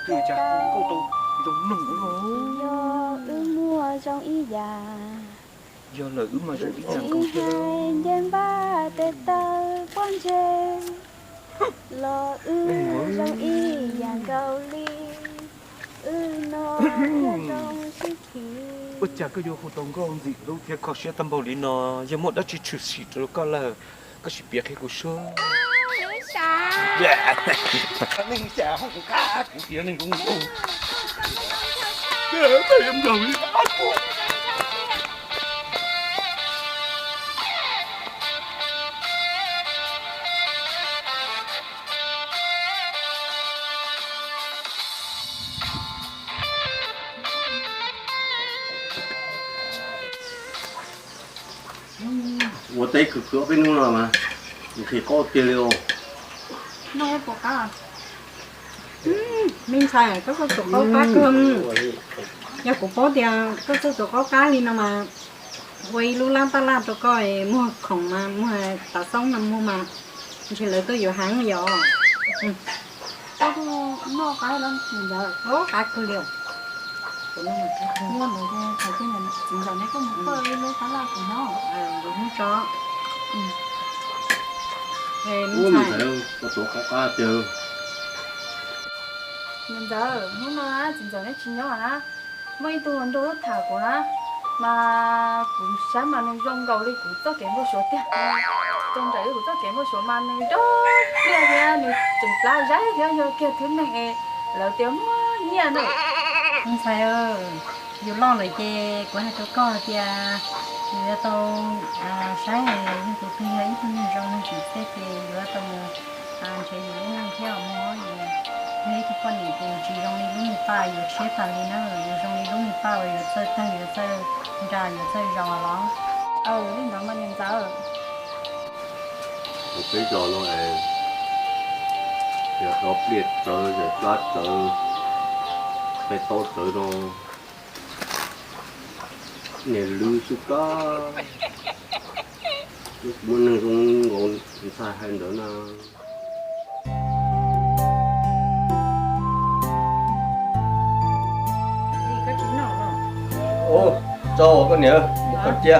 Cas nkauj tau zoo noog ua luaj. Yog wb muaj zoo ib yam, yog lawm wb mas zoo ib yam nkaus thiab. Nce npab tes taw pob ntseg los wb zoo ib yam nkaus li. Wb no thiaj zoo sib khi. Ua cas koj yuav hu tau nkauj ntxim hlub thiab kho siab tag npaum li no? Yog muaj dab tsi tshwm sim rau koj lawm, koj sim piav qhia kuv seb. Neeg xya hauj kuv qab, kuv tias neeg zoo nkauj. Ua teb khwv khwv ob peb hnub no mas nqhis qaub tiag li os. Noj puas qab? Me ntxhais, koj txawj tus qaub qab kawg. Yog kuv paub tias koj txawj tus qaub qab li no mas ua ib lub lab tab laj rau koj, muag khoom mas muag tav xoob no muag mas ntshe lawv tuaj yuav heev yom. Koj noj qab los ntawd, qaub qab kawg li. Kuv noj mas qab kawg. Muaj ntawd ces thaum twg txiv ntxawm neb koj mus koj ib lub tab laj kuv noj. Kuv hnub tso. Ua me ntxhais, koj tus qaub qab tiag. Me ntxawm, hnub no txiv ntxawm neb tsis nyob na, muaj ib tug hluas nraug tuaj tham kuv na, mas kuv saib mas nws zoo nkaus li kuv txoj kev npau suav tiag. Rau nraim li kuv txoj kev npau suav mas nws dawb pliag thiab nws tseem plab zaib thiab yog kiag thwv neeg es lawv tias muaj nyiaj na. Me ntxhais, yus loj lawm ces kuv hais rau koj tias yus yuav tau saib yog tus twg yog ib tug neeg zoo neeg tsim txiaj ces yus yuav tau mus nrhiav yus lub neej thiab os mog. Yus yog ib tug poj niam ces yus tsis zoo li lub me paj yuav tshiab tas li na, yus zoo li lub me paj uas yuav txawj tawg yuav txawj nra yuav txawj zaus los. Aw, li ntawd mas niam ntxawm. Kuv peb zos no es yog rov pliaj tsawv, yog plab tsawv, peb taub tsawv no, niag lwb xwb kab. Muaj neeg zoo nkaus ntxhais hais ntawd na. Tso koj niam, mus khaws cia.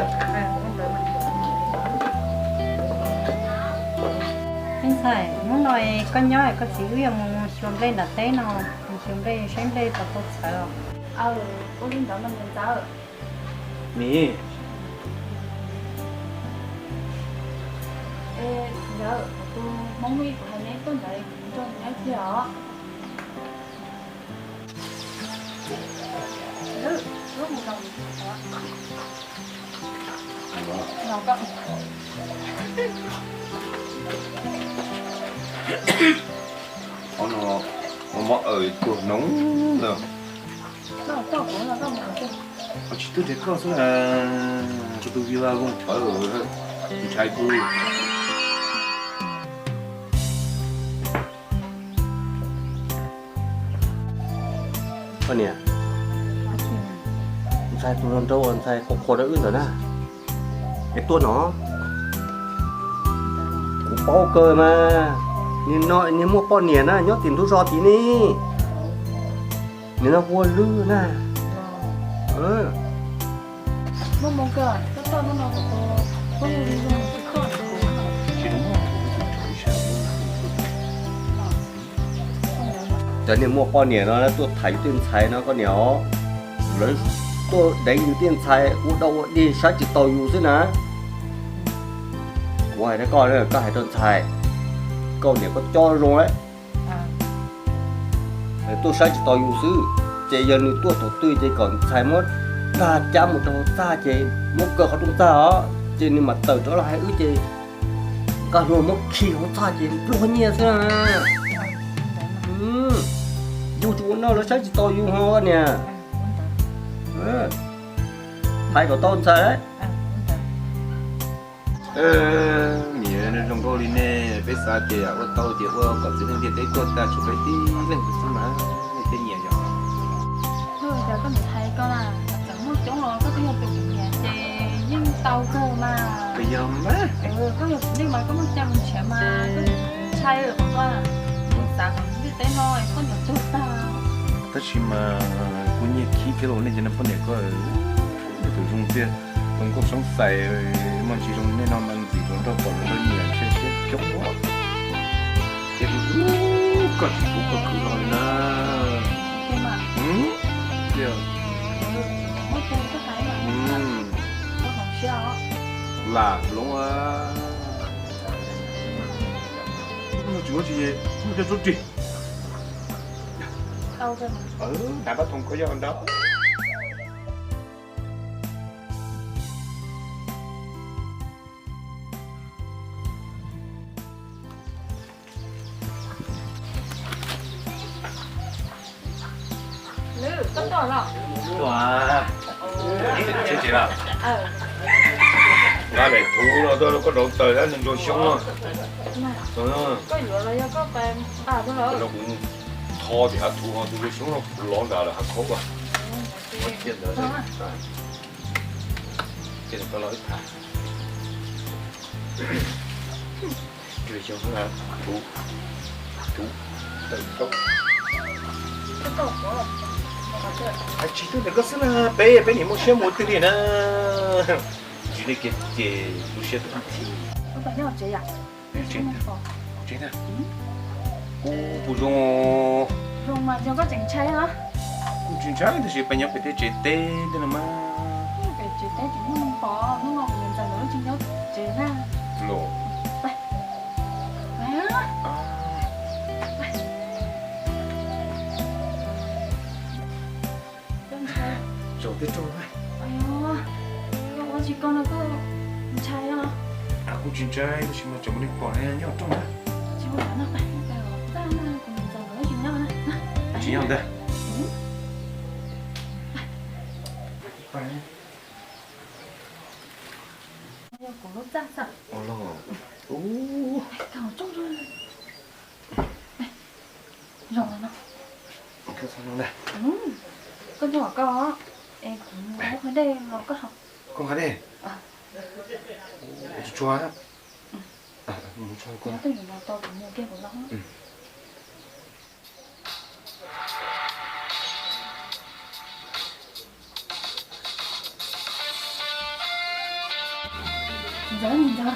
Me ntxhais, hnub no koj nyob koj txiv wb yuav mus xyuas nplej nram teb no, mus xyuas nplej saib nplej puas tau txhawv os. Aw, ua li ntawd mas niam ntxawm. Nim, es txiv ntxawm, kuv tus hmoob ib kuv hais neb tuaj ntawd nrog neb nyob kiag os. Qhov no mob aws tuag noog lawm. Tsis tuaj nrhiav koj xwb na, kuv tus viv vas voog tshawv ntshai kuv. Koj niam, ntxhais tus hluas nraug uas ntxhais qhuas qhuas rau wb ntawd na, es tuaj no. Kuv paub kawg mas, nim no niag muaj poj niam na nyob tim ntug zos tid ne. Nim no hu ua Lwb na. Cov niag muaj poj niam no tuaj tham yus tej ntxhais no koj niam os. Lawv tuaj deev yus tej ntxhais ua dog ua dig saib tsis taus yus xwb na. Kuv hais rau koj, koj hais rau ntxhais, koj niam koj coj zoo lawm. Tuaj saib tsis taus yus xwb, ces yog nws tuaj thaum twg ces kom ntxhais muab dag cab mus rau hauv txaj ces muab kaw qhov rooj txaj os, ces nws mam tawm rov los hais wb ces nqa hlua muab khi hauv txaj ces pluag nyiaj xwb na. Yus tsis ua noj lawv saib tsis taus yus ho niam. Hais kom tau ntxhais. Niam, zoo nkauj li nej, peb xav tias ua tau ces ua kom txiv neej ntiaj teb tuag tag tshuav peb tib leeg xwb mas nej thiaj nyiam yom. Koj niam hais koj na, txawm muaj coob los koj twb yog tus kuv nyiam ces yeej tau kawg mas. Koj yog txiv neej mas koj muaj cai mus nrhiav mas koj ntshai lawm qhov koj, kuv xav kom ntiaj teb no koj niam tuag tag. Tab sis mas kuv nyiag khib kiag los nej cov niag poj niam ko, nej tus zoo tiag, tus nkauj xoob xais, muaj ntsis zoo li nej no mas ntxim tus nrog pom los nrog nyiam ntshe siab coob. Ces kuv koj tsis pub koj khwv los li na. Tiag. Lam loob, tsis ua tsis muaj coj txuj ris. Hnav pab thoom koj yog ntau. Nqa daim thuv no tuaj rau koj rauv taws thiab nws ntsuag xyoob no. Koj yuav los yog koj pais nqa tuaj los? Kuv tho tim hav thuv ho tus ntsuag xyoob no kuv lov nram lawm hav khaub as. Cia ntawd, cia ntawd koj los wb tham. Tus xyoob no, tus, tus tawm rau. Hais tsis tuaj ntawm koj xwb na, peb peb nim muaj siab mus twg li na. Tsis li kiag ces tu siab tu thiab. Kuv puas zoo? Zoo mas yog koj tseem ntshai os. Kuv tsis ntshai tab sis peb nyob pem tej tsev teb tej no mas. Pem tsev teb tseem muaj neeg pom, hnub no kuv niam ntxawm nkawd lub tsev nyob tsev na. Los. Zaum twg raug? Koj ua tsis koj no koj ntshai os. Kuv tsis ntshai tab sis mas tseem muaj neeg pom ne, nyob rooj na. Tsis ua cas no, peb pais os, txaj na, kuv niam ntxawm nkawd tsis nyob na. Tsis nyob ntag. Yog kuv lub txaj xwb. Ua los. Ub. Koj txhob no na. Koj nyob kom koj, es kuv mus ua dej los koj haus. Koj nqa dej? Tsuag tsuag. Mus tso koj. Nyob twj ywm los tau kuv mus kiag kuv los. Ntxawm, ntxawm,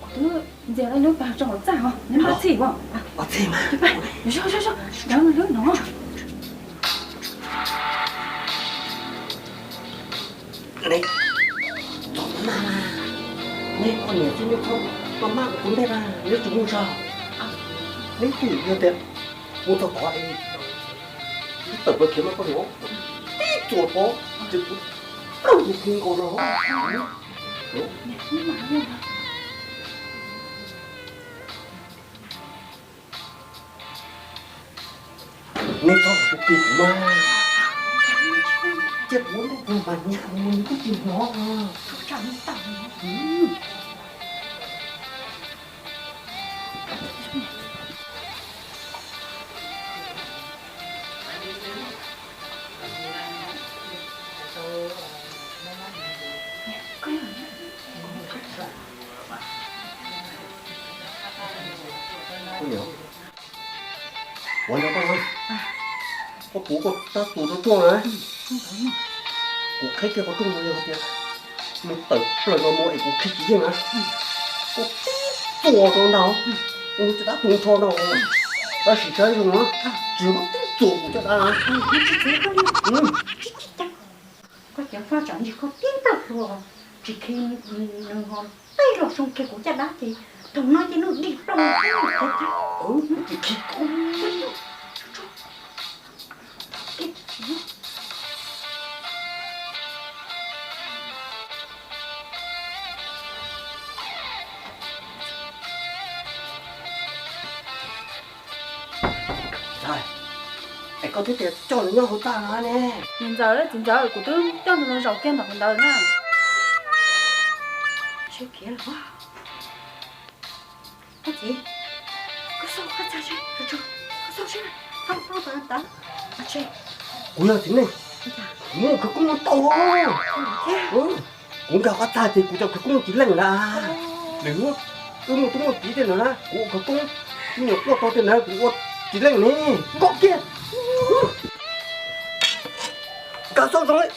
kuv twb ntxias lawv lub pas tso hauv txaj os, neb npaj txhij os. Neb, txom nyem, neb poj niam xwb neb txhob maj maj ua kuv ntej na, neb tsis muaj zog. Neb twb yog tias mus txog tod es tawm plaws khiav no koj niam, tib txuas pov ces kuv plaub tus pheej nkaus no. Neb txhob tus pis kuv mas, cia kuv neb kuv mas nyam mus nws twb tsis hnov. Ua no koj, koj puv koj tab tus rau rooj na. Kuv qhib kiag qhov rooj no yog hais tias nws tawm plaws no mus es kuv khi tsis yeej na, koj tib txuas rau ntag, nws caj dab tu nrho no, tab sis saib zoo na, tsis yog koj tib txuas kuv caj dab na. Koj ceev faj tsam ntsis koj tib plaub hluas tsis khi nws ho tib los zoo kiag kuv caj dab ces thaum no ces nws dig ploog tib los kiag. Tsis khi koj. Es koj twb tias coj nws nyob hauv txaj no ne. Niam ntxawm, txiv ntxawm, kuv twb coj nws los zaum kiag ntawm hauv ntawd na. Seb khiav los. Koj txiv, koj xauj koj txaj seb, koj xauj seb, tau tau tau tau. Kuv yog txiv neej, kuv muaj khawv koob no tau. Kuv nkag qhov txaj ces kuv cov khawv koob tsis leej na. Nws, wb muaj tub muaj kiv tej no na, kuv ua khawv koob, me nyuam quaj tau tej no kuv ua tsis leej ne. Nkaum kiag. Tawm txhob zoo li.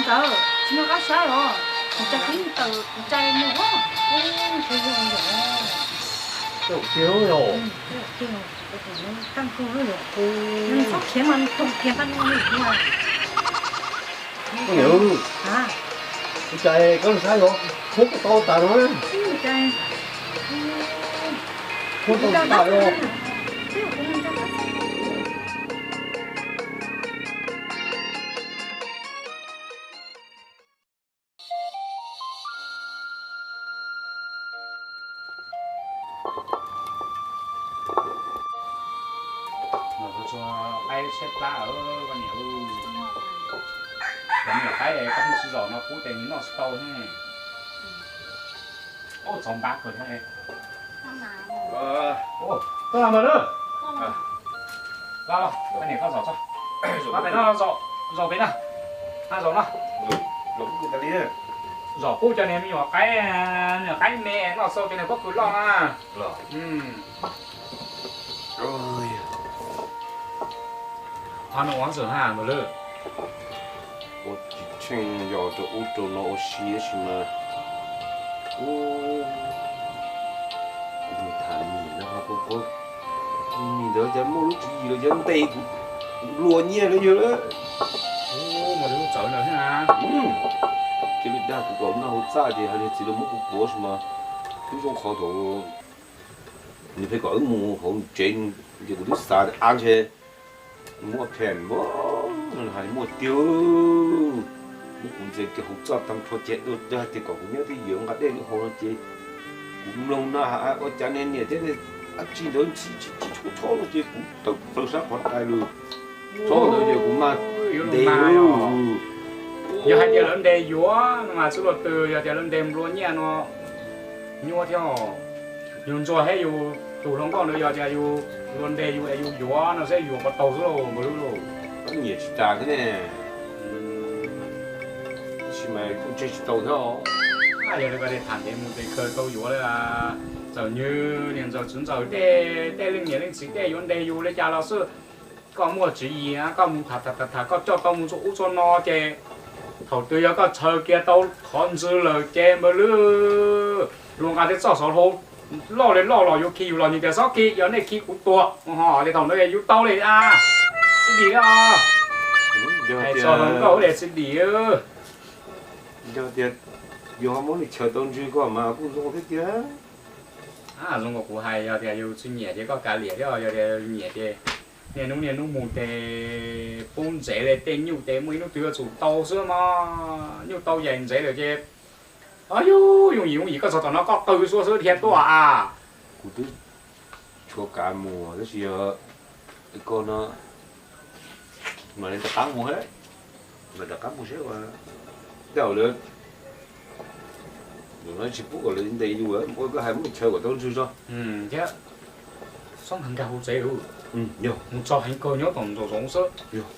Ntawd, tsis nyob qab saib os, kuv tsa kiag tawm kuv tsa mus. Tawm kiag yog. Txhob khiav mas tau kiag tag no li. Koj niam, kuv tsa koj saib os, khuab koj tau tas no. Khuab tau tas os. Qaib tshaib plab, koj niam, cov me nyuam qaib koj pheej tsis zom no pub ces nws noj tsis tau ne. Ua txaus npab kawg thiab. Koj los mas lawm. Los los, koj niam koj zom tso. Pem no, zom pem no. Zom no. Zom qub cov niag me nyuam qaib, me nyuam qaib me noj xau cov niag pob kws loj na. Qhov no ua txawm ha mas lawm. Ua tsis tsheej yos rau ub rau no ua si tab sis mas kuv tham nim no ho kuv, nim ntawd cas muaj lub tswv yim los cov ntes kuv nplua nyiaj lawm yog lawm. Cia li dag kuv kom noj hauv txaj ces hais li txiv los muab kuv puav sis mas twb zoo qhov thaum nws pheej kom wb mus hauv tsev ces kuv twb xav tias av ntshe muaj phem npag, hais muaj tiag. Muab kuv ntxias kiag hauv txaj tag nrho ces dua dag tias kom kuv nyob twj ywm nqa dej lub hau no ces kuv mloog na has ua cas niam thiab dab tsi ntawd ntxhi tsis tsis tshua txhob no ces kuv tawm plaws sab qhov rais lawm. Txhob ntawd ces kuv mas ntes lawm. Yog hais tias lawv ntes yuav no mas xwb los twg, yog tias lawv ntes nplua nyiaj no nyuaj thiab. Yus ntsuag thiab yus tus hluas nkauj ntawd yog tias yus luag ntes yus es yus yuav no xwb yuav puas tau xwb lauj, npawg Lub lauj. Nyiam tsis tas thiab ne. Tab sis mas kuj tseg tsis tau thiab os. Yog li koj li tham ntev mus ces kawg tau yuav li. Txawm nws niam ntxawm txiv ntxawm tej, tej leej niam leej txiv tej yuav ntes yus li cas los xwb, koj muaj tswv yim, koj mus tham tham tham koj coj tau mus txhua ub txhua no ces thaum twg yog koj tshaw kiag tau qhov ntsws lawm ces npawg Lub, luag nqa tej txoj xov hlau loj li loj los yuav khi yus los nws tias txhob khi, yog nej khi kuv tuag ho li thaum ntawd yus tau li a. Xwb dim os. Hais txog hluas nkauj li xwb dim. Yog tias yus ho muab nws chaw tau ntsws koj mas kuj zoo thiab tiag. Zoo nkaus kuv hais, yog tias yus tsis nyiam ces koj kav liam thiab, yog tias nyiam ces niaj hnub niaj hnub mus ces pub ntsev li tej nyuj ces muaj ib hnub twg yuav tsum tau xwb mog. Nyuj tau yaim ntsev lawm ces yooj yim yooj yim koj txog tom no koj qw suab xwb dhia tuaj a. Kuv twb tshuav kav mus tab sis yog koj no mam li rov qab mus thiab, mam rov qab mus seb ua tej zaum lawv, zaum no tsis pub kom lawv ntes yus, ua koj hais muab chaw kom tau ntsws tso. Thiab txhob nkag nkag hauv tsev, mus txog heev kawg nyob tom ntxoov zoov xwb.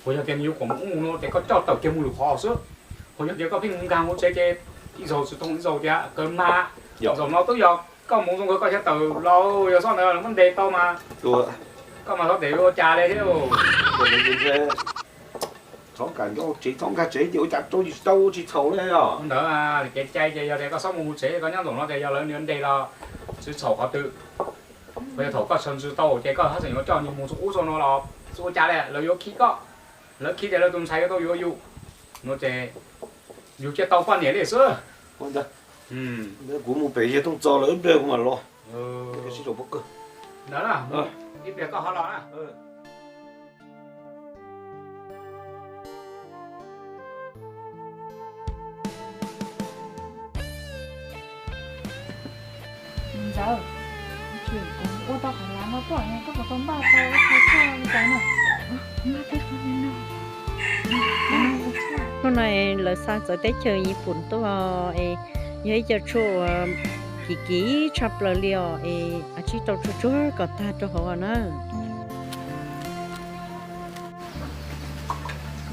Puas yog tias nws yuav kom mus ub mus no ces koj coj tawm kiag mus lwm qhov xwb. Puas yog tias koj pheej mus nkag hauv tsev ces ib zaug tsis thooj ib zaug tias kawg mas. Zaum no twb yog koj mus zoo kawg koj thiaj tawm los, yog txhob ntawd muab ntes tau mas. Koj mas txhob tes ua cas li thiab. Txhob kam nyob tsev, txhob nkag tsev ces ua cas rau tsis tau tsis txhaum li os. Ntawd kev cai ces yog tias koj txhob mus hauv tsev, koj nyob ntoom no ces yog lawv nws ntes los tsis txhaum qhov twg. Puas yog thaum koj sawv ntsws tau ces koj haj tseem yuav coj nws mus txog ub txog no los tsis ua cas li, lawv yuav khi koj. Lawv khi ces lawv tus ntxhais yuav tau yuav yus. No ces yus cia tau poj niam li xwb. Kuv mus pem yawg Tooj Txos lawv ib pliag kuv mam los. Ntawd ib pliag koj ho los na. Ntxawm, kuv ua tau qhov lav no tuaj, koj puas tau npaj tau txhua txhua li cas na? Hnub no lawv xa txawv teb chaws Yis Pum tuaj es yog ib co tshuaj uas kim kim tshaj plaws li os es a tsib tau tsuag tsuag kom tag rau hauv os na.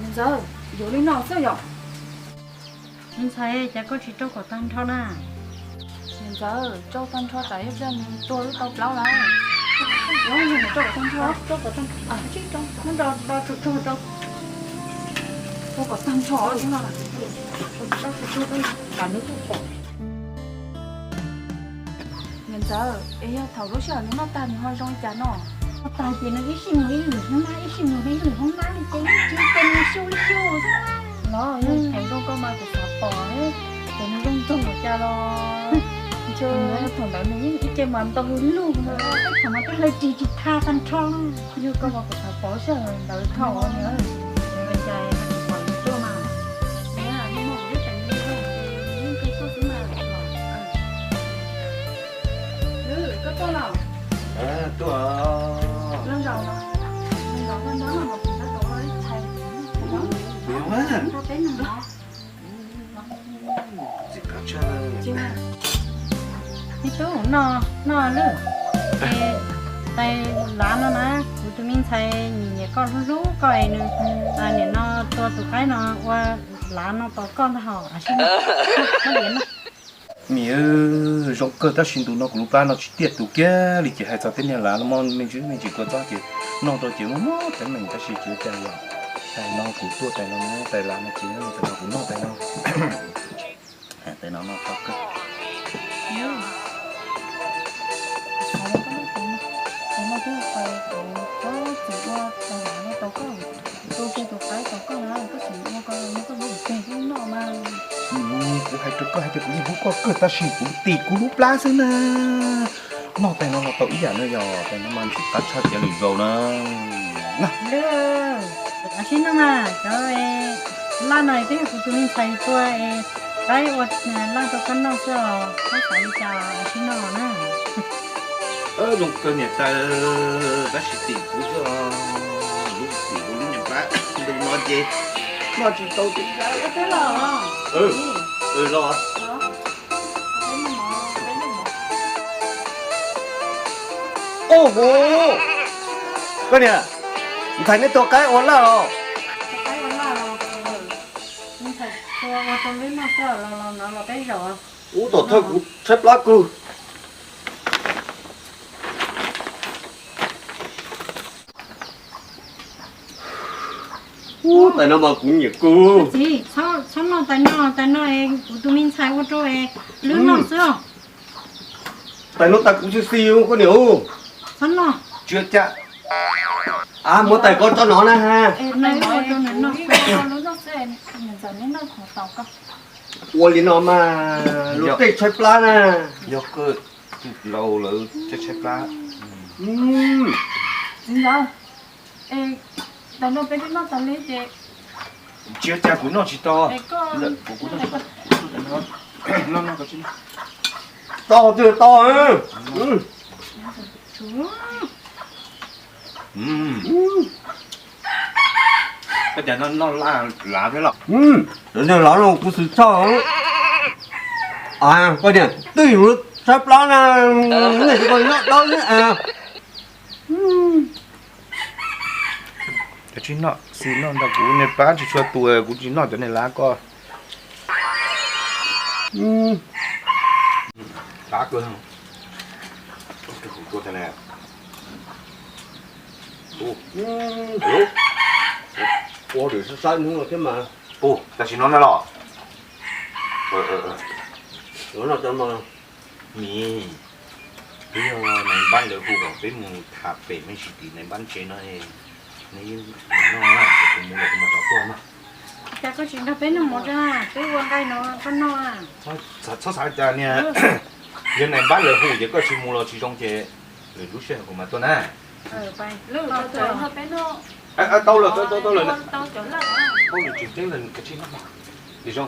Ntxawm, yuav li no xwb yom? Me ntxhais, cas koj tsis rau kom tag nrho na? Ntxawm, rau tag nrho tsam ib pliag nws tuag wb tau plaub lawm. Rau kom tag nrho, rau kom tag nrho, rau kom tag nrho, rau kom tag nrho, rau kom tag nrho, rau kom tag nrho, rau kom tag nrho. Niam ntxawm, es yog thaum lub sij hawm nws noj tag nws ho zoo li cas no? Noj tag ces nws ib sij mus ib lwm hoob nab, ib sij mus ib lwm hoob nab li ces yeej tsis ces nws xyu li xyu xwb na. Los yog thaum zoo koj mas kuv xav pom ces nws zoo nraug ua cas los ntshe thaum ntawd nws yeej ib ce mas ntau lug lug no, tej thaum mas tej hlawv ris tsis tha tag nrho. Yog koj mas kuv xav pom sij hawm ntawd thaum ntawd cas kuv pom nws tuaj mas. Niam, nws muaj kuv lub teem nws zoo ces nws yeej kawg tuaj xwb mas. Lwm, koj tuaj los? Tuaj. Lwm zaum, lwm zaum koj nyob no mas kuv nyob tau ua ib txhais. Kuv nyob tau peb neeg no. Txiv qab tshaj. Me tub, noj, noj lwm. Es tais lav no na, kuv tus me ntxhais nyiam nyiam koj hlub hlub koj es nws nim no tua tus qaib no ua lav no tos koj ntag hos, a sib noj. Mim, zoo kawg tab sis ntu no kuv lub plab no tsis tiaj tus kiag li ces hais txog tej niag lav no mog me ntsis me ntsis kua txob ces noj rau ces muaj muaj teeb meem tab sis tsis ua cas yom. Tais no kuv tuaj tais no, tais lav no ces tais no kuv noj tais no. Tais no noj tau kawg. Kuv hais rau koj hais tias kuv yeej hlub koj kawg tab sis kuv tim kuv lub plab xwb na. Noj tais no los tau ib yam no yog tais no mas ntxim qab tshaj tiav lwm zaus na. Lwm, a sib noj mas cov laj no twb yog kuv tus me ntxhais tua es qaib ua laj rau koj noj xwb os, koj xav li cas a sib noj na. Zoo kawg niam tais, tab sis tim kuv xwb os, lub tim kuv lub niag plab ntu no ces noj tsis tau ces. Los. Ub hu, koj niam, ntxhais nej tua qaib ua laj los? Ub, tom thawj kuv tshaib plab kawg. Ub, tais no mas kuv nyiam kawg. Txiv, txhob noj tais no, tais no es kuv tus me ntxhais ua rau es lwm noj xwb os. Tais no tais kuv xis xis koj niam. Tsis ua cas. Av, muab tais koj tso no na ha. Ua li no mas luag tej tshaib plab na. Yog koj tus laus lawv tshaib tshaib plab. Txiv ntxawm, tais no peb twb noj tas li ces. Tsis ua cas, kuv noj tsis tau. Tau twg tau. Koj cas noj laj lav thiab los? Cov niag lav no kuv xwm txhoj. Koj niag twb yus tshaib plab na, nej tsis koj noj dawb thiab. Cov tsis noj xis noj ntag, kuv niag plab tsis tshua tus, kuv tsis noj cov niag lav koj. Plab kawg. Ua lwm saib saib hnub no thiab mas. Tam sim no na los? Miv, twb yog nais npab lawv hu kom peb mus tham pem me ntsis tim nais npab tsev no, neb noj na, kuv mus los kuv mam rov tuaj na. Cas koj tsis nrog peb noj mov tso, peb ua nqaij no koj noj. Txhob xav cas niag, yog nais npab lawv hu ces koj tsis mus los tsis zoo ces lwm lub sij hawm kuv mam tuaj na. Tau lawm, tau lawm, tau lawm. Tsis zoo.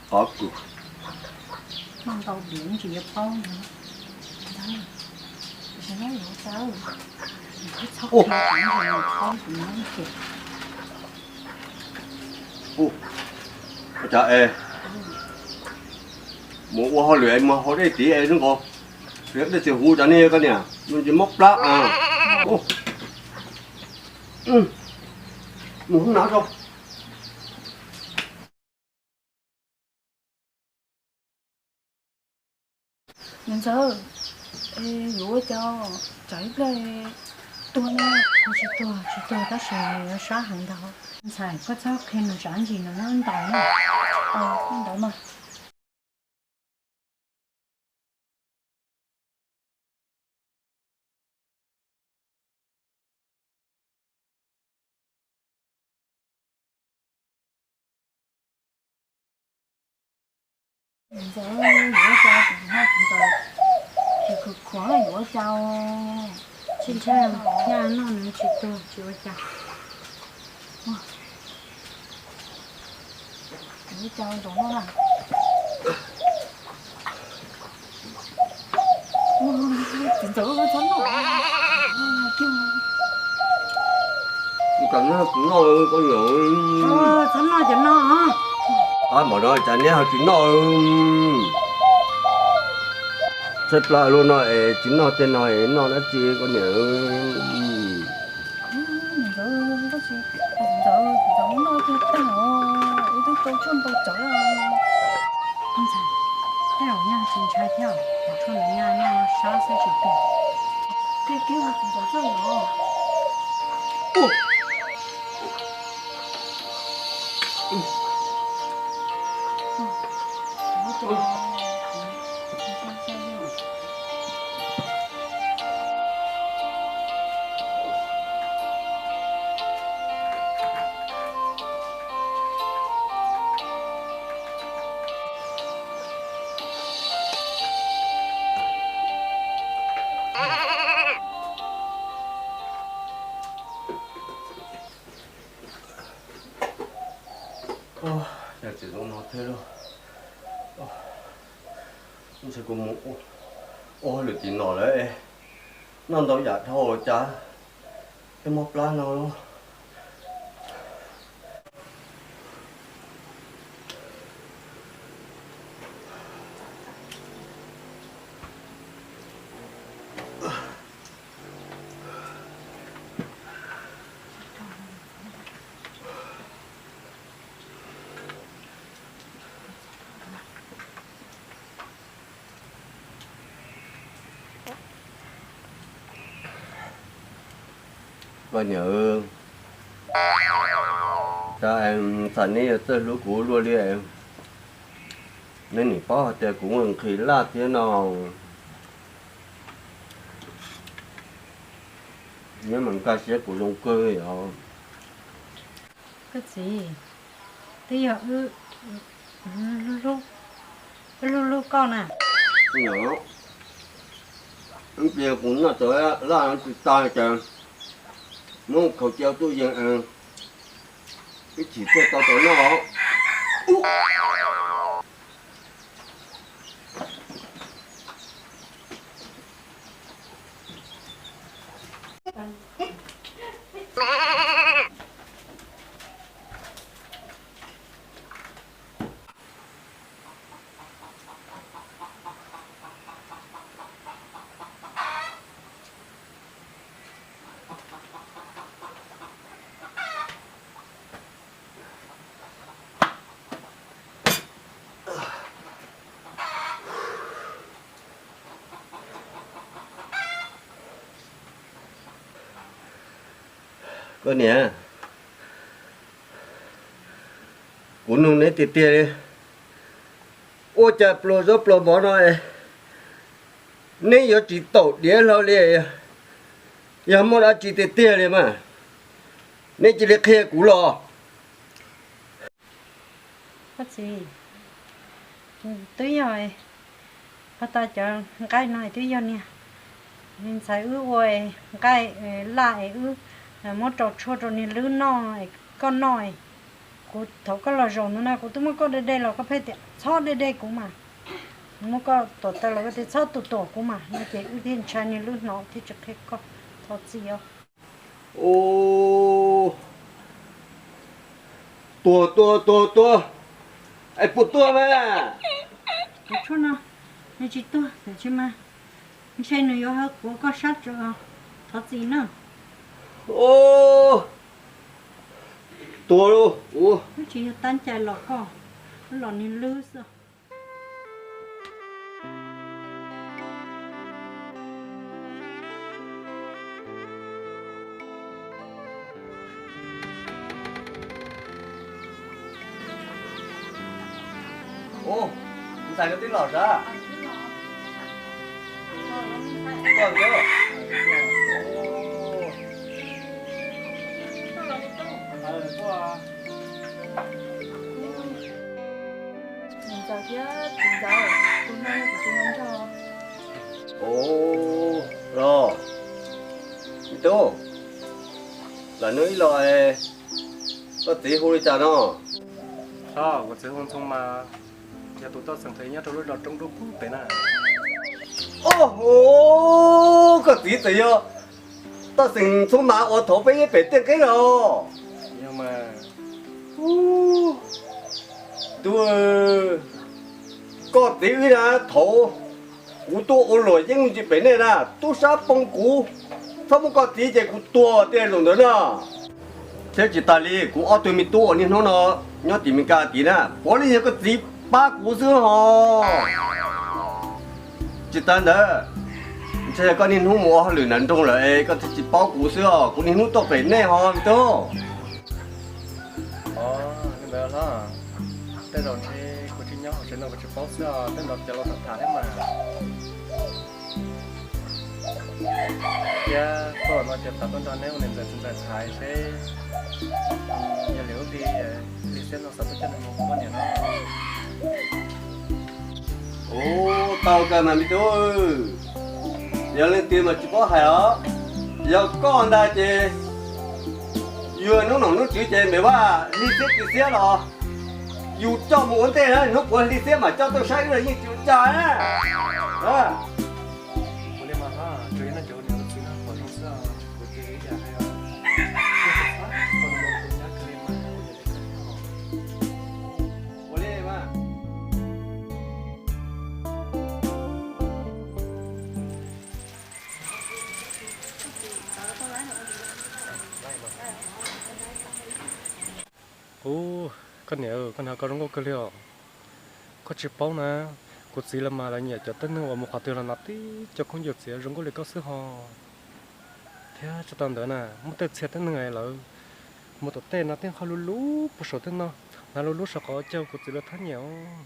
Qhov kws ntau div ntsis yuav paub ntag. Ua cas es mus ua hauj lwm es mus haus dej tid es nqos dej txias huv cov niag koj niam, nws tsis mob plab. Mus hoob nav tso. Ntxawm, yuav ua cas tsam ib pliag tuag no? Tsis tuag, tsis tuag tab sis yuav sab heev ntag. Ntxhais, koj txhob qhia nws tsam ntsis no, ntaus na. Ntaus mas. Ntxawm, yuav ua cas, ntxawm, tsis khwv khuav yuav ua cas. Tsis ntshai, nyaj noj nws tsis tuag tsis ua cas. Yuav ua cas ntxawm no na. Txiv ntxawm, txhob noj. Cas neb ho tsis noj koj niam? Txhob noj cov no. Qab npaum no cas neb ho tsis noj? Tshaib plab luaj no es tsis noj tej no es noj dab tsi koj niam? Ntxawm, ntxawm, ntxawm, noj twb tag os, wb twb rau tshuaj npau tsawv os. Ntxawm, tej zaum nyaj tsis ntshai thiab, cov tshuaj no nyaj noj sab xwb tsis tuag. Tej kev ua tsis ntxawm txawj los. Yog tsis zoo no thiab lauj, ntshe kuv mus ua hauj lwm tim no lawm, noj ntau yam dhau cas thiaj mob plab no lauj. Koj niam, cas ntxhais neb yuav txawj hlub kuv luaj li. Neb nim paub hais tias kuv muaj nqhis laj thiab no, neb mas nkag siab kuv zoo kawg li os. Koj txiv, twb yog wb hlub hlub koj na. Ib pliag kuv noj tau laj tsis tag ces muab khaws cia tuaj yees, ib chim tuaj tau tau noj. Koj niam, kuv nug neb tiag tiag li, ua cas pluas zaub pluas mov no neb yuav tsis taum diav hlo li? Yog muaj dab tsi tiag tiag li mas neb cia li qhia kuv los. Koj txiv, twb yog, pag tas cov nqaij no twb yog niag ntxhais wb ua nqaij laj es wb muab rau tshuaj rau niag lwb noj es koj noj. Kuv thov koj los zaum no na, kuv twb muab koj de de los koj pheej tias txhob de de kuv mas. Kuv muab koj tuam taw los koj tias txhob tuam tuam kuv mas no ces wb thiaj ntshai niag lwb hnov thiaj tsis qhia koj. Thov txim os. Tuag tuag tuag tuag, es puas tuag mas? Cov tshuaj no nws tsis tuag, tiam sis mas ntshe nws yuav hawb kuv koj sab tsawv. Thov txim na. Tuag lauj. Wb tsis yog tab cai los koj, wb los niag lwb xwb. Ntxhais, koj twb los sav? Koj nkawd. Ntxawm thiab txiv ntxawm, tus no yog kuv tus hluas nraug. Ua, los, me tub, los hnub ib los, koj txiv hu li cas no? Txhob, kuv txiv hu Ntxhoo Mas, yog tus toj xeem nyob rau lub zos Roob Dub pem na. Oj, koj txiv txawm yog toj xeem Ntxhoo Mas uas thaum peb nyob pem Tiaj Qeeb los? Yog mas. Tub, koj txiv wb na, thaum kuv tuaj ua luam yeeb ntsis pem nej na, tub sab poob kuv, txhob muab koj txiv ces kuv tuag tiag zaum ntawd na. Thiab tsis tas li, kuv ob tug me tub uas niaj hnub no nyob tim Mes Kas tid na, puav leej yog koj txiv pab kuv xwb hos. Tsis tas ntawd, ntshe yog koj niaj hnub mus ua hauj lwm nram nroog lawm es koj thiaj tsis paub kuv xwb os, kuv niaj hnub tuaj pem nej hos me tub. Ov, li ntawd los, tej zaum ntshe kuv tsis nyob hauv tsev no kuv tsis paub xwb os, tej zaum cov laus tham tham thiab mas. Thiab tuaj no ces xav tuaj nrog neb ua niam ntxawm txiv ntxawm tham seb yog lwm lub hli, hli xiab no xav tuaj coj nws mus kuv poj niam no. Ua, tau kawg mas me tub, yog leej twg mas tsis paub hais os. Yog koj ntag ces yus hnub nom hnub tswv ces npem vaj hli xiab tsis xiab los yus coj mus ua ntej na, hnub puav hli xiab mas coj tuaj saib wb los yeej tsis ua cas na. Ua li mas hos, tsuas yog nej cov ua niam ua txiv no pom zoo xwb os, kuv ces ib yam hais os, nej txhob txhawj, qhov no tus nyab kawg li mas ua yam li kawg thiab os. Ua li mas. Ub, koj niam, koj niam, koj zoo nkauj kawg li os. Koj tsis paub na, kuv txiv lawv mas lawv nyiam cov tib neeg uas mus qhov twg los hnav tib co khaub ncaws txiav zoo nkauj li koj xwb hos. Thiab tsis tas ntawd na, muaj tej txhia tib neeg lawv mus tom tej no tib qho lub lub puag saum tej no, hnav lub lub saum qhov caug kuv txiv lawv thab nyiam os.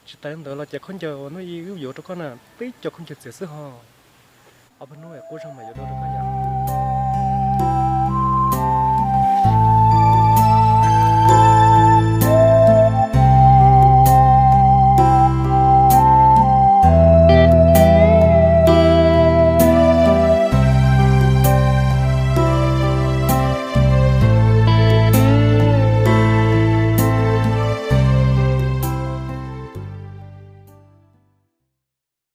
Tsis tas li ntawd los cov khaub ncaws uas hnub ib wb yuav rau koj na, tib co khaub ncaws txiav xwb hos. Ob peb hnub es qub zog mas yuav dua rau koj yom.